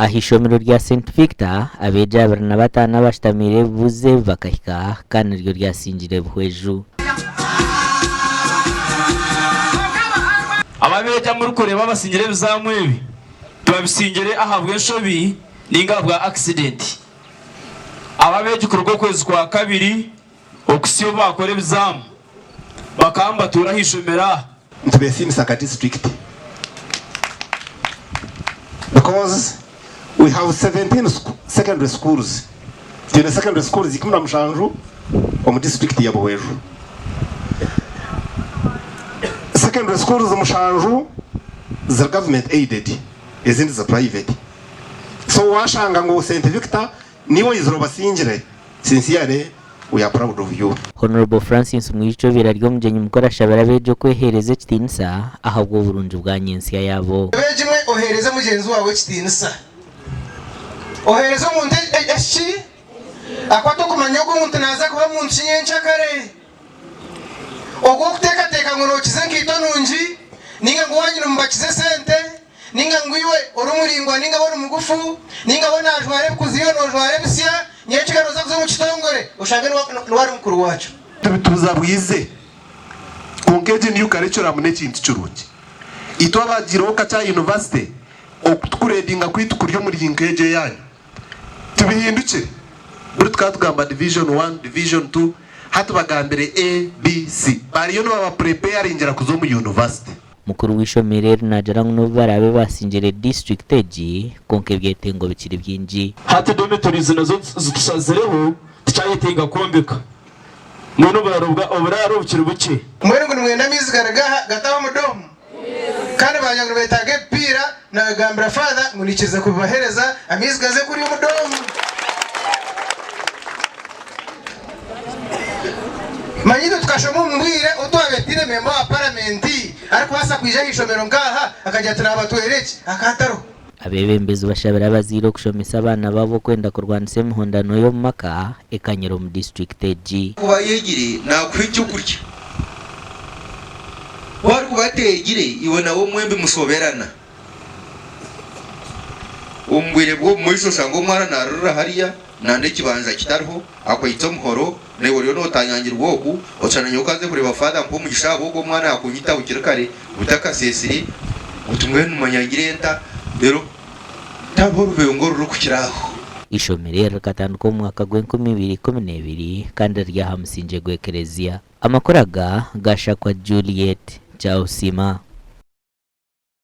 Aha ishomero rya St Victor, abeegi 25 abashutamiire ebibuuzo ebi bakahika kandi niryo ryasingire Buhweju. Aba abeegi abu murikureeba abasingire ebizaamu ebi, tibabisingire ahabw'enshobi ninga ahabwa akisidenti. Aba abeegi kuruga okwezi kwa kabiri okuhitsya obu baakora ebizaamu, bakaba nibatuura aha ishomero aha. Nitubeesiimisa nka disiturikiti because we have 17 secondary schools, twine secondary schools 17 omu disiturikiti ya Buhweju. Secondary schools mushanju ziri government aided ezindi ziri private. So washanga ngu St Victor niiwe oizire obasingire, sincerely we are proud of you. Honourable Francis Mwijukye obaire ari omugyenyi mukuru ashabire abeegi okweheereza ekitiinisa ahabw'oburungi bwa nyentsya yaabo. Abeegi mwe oheereze mugyenzi waawe ekitiinisa. Oheereze omuntu eki akwate okumanya ogu omuntu naaza kuba muntu ki nyenkyakare. Ogwo okuteekateeka ngu nookiza enkaito nungi nainga ngu waanyina nimubakiza esente Ninga ngu iwe ori muraingwa ninga we ori mugufu, ninga we naajwara ebikuzire iwe noojwara ebisya, nyenkya nooza kuza omu kitongore oshange niwe ari mukuru waakyo. Tibituza bwize. Kwonka egi niyo curriculum n'ekintu kirungi. Itwe abaagiireho kakye aha university, okutukureedinga kwaitu kuri omuri nk'egyo eyaanyu. Tibihindukire. Buri tukaba tugamba division one, division two, hati bagambire A, B, C. Bariyo nibabapurepeyaringira kuza omu university. Mukuru w'eishomero eri naagira ngu n'obu baraabe baasingire disiturikiti egi, kwonka ebyetengo bikiri bingi. Hati dormitories nazo zitushazireho tikyayetenga kwombeka mbwenu oburaaro bukiri bukye. Mbwenu ngu nimwenda amaizi garuge aha gataahe omu doomu? Kandi baagira ngu nibeetaaga ebipiira, naagambira Father ngu naikiriza kubibaheereza amaizi gaze kuriya omu doomu. Manya itwe tukashoma omu bwire obu twabaire tutaine memba wa paramenti arikubaasa kwija aha ishomero nk'aha akagira ati naabatwera eki, hakaba hatariho. Abeebembezi bashabire abazaire okushomesa abaana baabo okwenda kurwanisa emihondano y'omu maka ekanyire omu disiturikiti egi. Ku arikuba ayegire naakuha ekyokurya. Ku arikuba ateegire, iwe nawe mwembi mushoberana. Omu bwire bw'omu maisho oshanga omwana naaririra hariya nanda ekibanja kitariho, akwaitse omuhoro, naiwe oriyo nootanyangirwa oku, oshusha nyowe ka nze kureeba faatha ampe omugisha ahabw'oku omwana yaakunyita bukiri kare butakaseesire, oti mbwenu manya ngire nta, reero tihariho orubengo orurikukira aho. Eishomero eri rikatandika omu mwaka gw'enkumi ibiri 12 kandi riri aha musingye gw'eklezia. Amakuru aga gashakwa Juliet Kyawusiima.